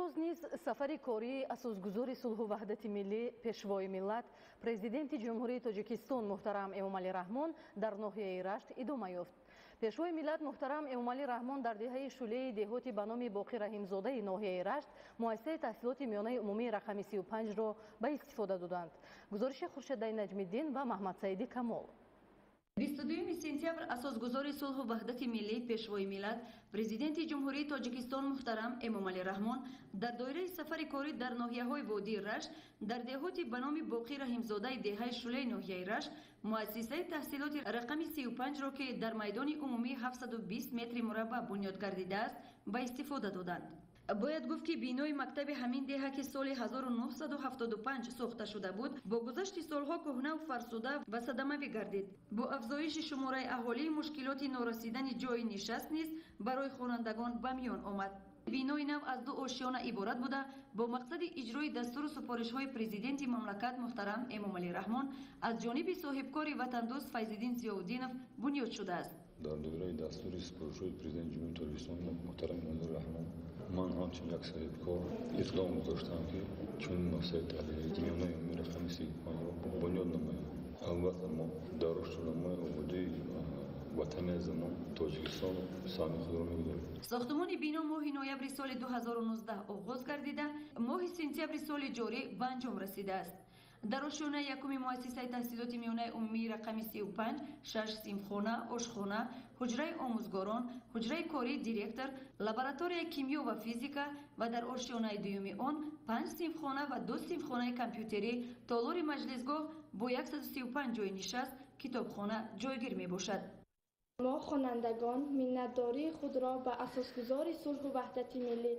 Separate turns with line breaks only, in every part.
Имрӯз низ сафари кории асосгузори сулҳу ваҳдати миллӣ, пешвои миллат, президенти Ҷумҳурии Тоҷикистон муҳтарам Эмомалӣ Раҳмон дар ноҳияи Рашт идома ёфт. Пешвои миллат муҳтарам Эмомалӣ Раҳмон дар деҳаи Шулеи деҳоти ба номи Боқир Раҳимзодаи ноҳияи Рашт муассисаи таҳсилоти миёнаи умумии рақами 35-ро ба истифода доданд. Гузориши Хуршедаи Наҷмиддин ва Маҳмадсаиди Камол.
22 сентябр асосгузори сулҳу ваҳдати миллӣ, пешвои миллат, президенти Ҷумҳурии Тоҷикистон муҳтарам Эмомалӣ Раҳмон дар доираи сафари корӣ дар ноҳияҳои водии Рашт дар деҳоти ба номи Боқир Раҳимзодаи деҳаи Шулеи ноҳияи Рашт муассисаи таҳсилоти рақами 35-ро, ки дар майдони умумии 720 метри мураббаъ бунёд гардидааст, ба истифода доданд. Бояд гуфт, ки бинои мактаби ҳамин деҳа, ки соли 1975 сохта шуда буд, бо гузашти солҳо кӯҳнаву фарсуда ва садамавӣ гардид. Бо афзоиши шумораи аҳолӣ мушкилоти норасидани ҷойи нишаст низ барои хонандагон ба миён омад. Бинои нав аз ду ошёна иборат буда, бо мақсади иҷрои дастуру супоришҳои президенти мамлакат муҳтарам Эмомалӣ Раҳмон аз ҷониби соҳибкори ватандӯст Файзиддин Зиёвуддинов бунёд шудааст.
Дар доираи дастури супоришҳои президенти Ҷумҳурии Тоҷикистон муҳтарам Эмомалӣ Раҳмон ман ҳамчун як соҳибкор иқдом гузоштам, ки чунин муассисаи таълимии миёнаи умумии рақами 35-ро бунёд намоем. Албатта, мо дар рушду намои ободии ватани азизамон Тоҷикистон саҳми худро мегузорем.
Сохтмони бино моҳи ноябри соли 2019 оғоз гардида, моҳи сентябри соли ҷорӣ ба анҷом расидааст. Дар ошёнаи якуми муассисаи таҳсилоти миёнаи умумии рақами 35 шаш синфхона, ошхона, ҳуҷраи омӯзгорон, ҳуҷраи кории директор, лабораторияи кимиё ва физика ва дар ошёнаи дуюми он панҷ синфхона ва ду синфхонаи компютерӣ, толори маҷлисгоҳ бо 135 ҷойи нишаст, китобхона ҷойгир мебошад.
Мо, хонандагон, миннатдории худро ба асосгузори сулҳу ваҳдати миллӣ,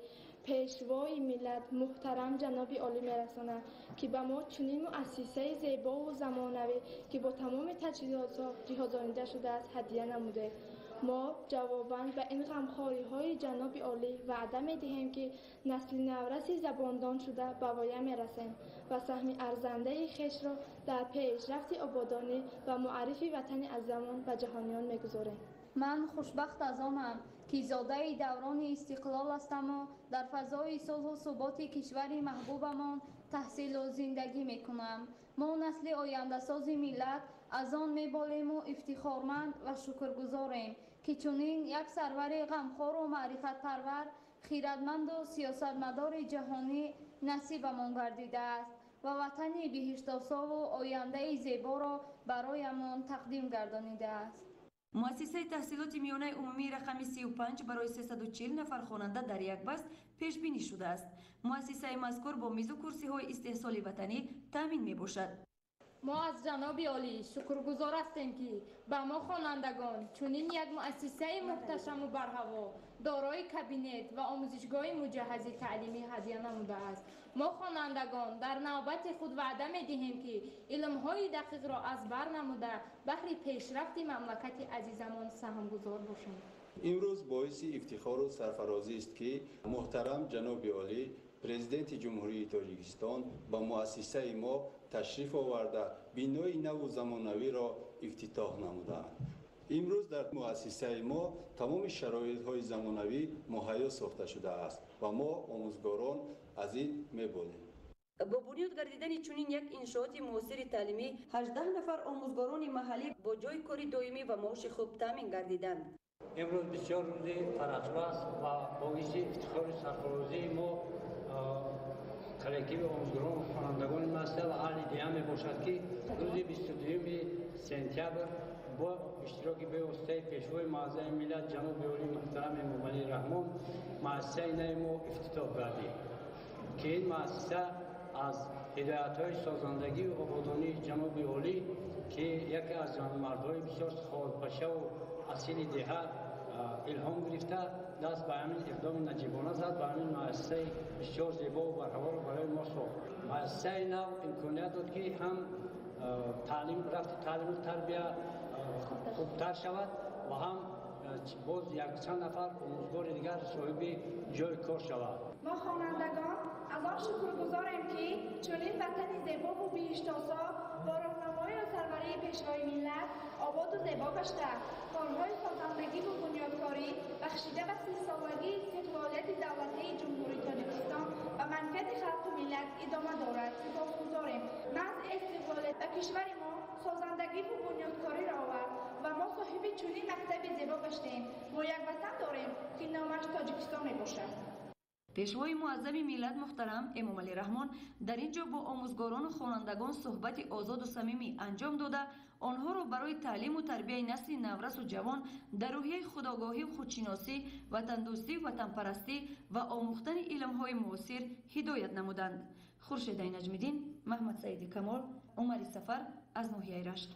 пешвои миллат муҳтарам ҷаноби олӣ мерасонад, ки ба мо чунин муассисаи зебову замонавӣ, ки бо тамоми таҷҳизотҳо ҷиҳозонида шудааст, ҳадия намудед. Мо ҷавобан ба ин ғамхориҳои ҷаноби олӣ ваъда медиҳем, ки насли навраси забондон шуда ба воя мерасем ва саҳми арзандаи хешро дар пешрафти ободонӣ ва муаррифи ватани азизамон ба ҷаҳониён мегузорем.
Ман хушбахт аз онам, ки зодаи даврони истиқлол ҳастаму дар фазои сулҳу суботи кишвари маҳбубамон таҳсилу зиндагӣ мекунам. Мо, насли ояндасози миллат, аз он меболему ифтихорманд ва шукргузорем, ки чунин як сарвари ғамхору маърифатпарвар, хиратманду сиёсатмадори ҷаҳонӣ насибамон гардидааст ва ватани биҳиштосову ояндаи зеборо бароямон тақдим гардонидааст.
Муассисаи таҳсилоти миёнаи умумии рақами 35 барои 340 нафар хонанда дар як баст пешбинӣ шудааст. Муассисаи мазкур бо мизу курсиҳои истеҳсоли ватанӣ таъмин мебошад.
Мо аз ҷаноби олӣ шукргузор ҳастем, ки ба мо, хонандагон, чунин як муассисаи муҳташаму барҳаво, дорои кабинет ва омӯзишгоҳи муҷаҳҳази таълимӣ ҳадия намудааст. Мо, хонандагон, дар навбати худ ваъда медиҳем, ки илмҳои дақиқро аз бар намуда, баҳри пешрафти мамлакати азизамон саҳмгузор бошем.
Имрӯз боиси ифтихору сарфарозист, ки муҳтарам ҷаноби олӣ, президенти Ҷумҳурии Тоҷикистон, ба муассисаи мо ташриф оварда, бинои наву замонавиро ифтитоҳ намудаанд. Имрӯз дар муассисаи мо тамоми шароитҳои замонавӣ муҳайё сохта шудааст ва мо, омӯзгорон, аз ин меболем.
Бо бунёд гардидани чунин як иншооти муосири таълимӣ 18 нафар омӯзгорони маҳаллӣ бо ҷойи кори доимӣ ва маоши хуб таъмин гардиданд.
Имрӯз бисёр рӯзи фараҳбахш ва боиси ифтихори сарфарозии мо, коллективи омӯзгорон, хонандагони муассиса ва аҳли деҳа мебошад, ки рӯзи 22 сентябр бо иштироки бевоситаи пешвои муаззами миллат ҷаноби олӣ муҳтарам Эмомалӣ Раҳмон муассисаи нави мо ифтитоҳ гардид, ки ин муассиса аз ҳидоятҳои созандагию ободонии ҷаноби олӣ, ки яке аз ҷавонмардҳои бисёр саховатпешаву асили деҳа, илҳом гирифта, даст ба ҳамин иқдоми наҷибона зад ва ҳамин муассисаи бисёр зебову барҳаворо барои мо сохт. Муассисаи нав имконият дод, ки ҳам таълим, рафти таълиму тарбия хубтар шавад ва ҳам боз якчанд нафар омӯзгори дигар соҳиби ҷойи кор шавад.
Мо, хонандагон, аз он шукргузорем, ки чунин ватани зебову биҳиштосо бо роҳнамоию сарварии пешвои миллат ободу зебо гашта, корҳои созандагиву бунёдкорӣ бахшида ба 30-солагии истиқлолияти давлатии Ҷумҳурии Тоҷикистон гаштем. Мо як ватан дорем, ки номаш Тоҷикистон мебошад.
Пешвои муаззами миллат муҳтарам Эмомалӣ Раҳмон дар ин ҷо бо омӯзгорону хонандагон суҳбати озоду самимӣ анҷом дода, онҳоро барои таълиму тарбияи насли наврасу ҷавон дар рӯҳияи худогоҳию худшиносӣ, ватандӯстию ватанпарастӣ ва омӯхтани илмҳои муосир ҳидоят намуданд. Хуршедаи Наҷмиддин, Маҳмадсаиди Камол, Умари Сафар аз ноҳияи Рашт.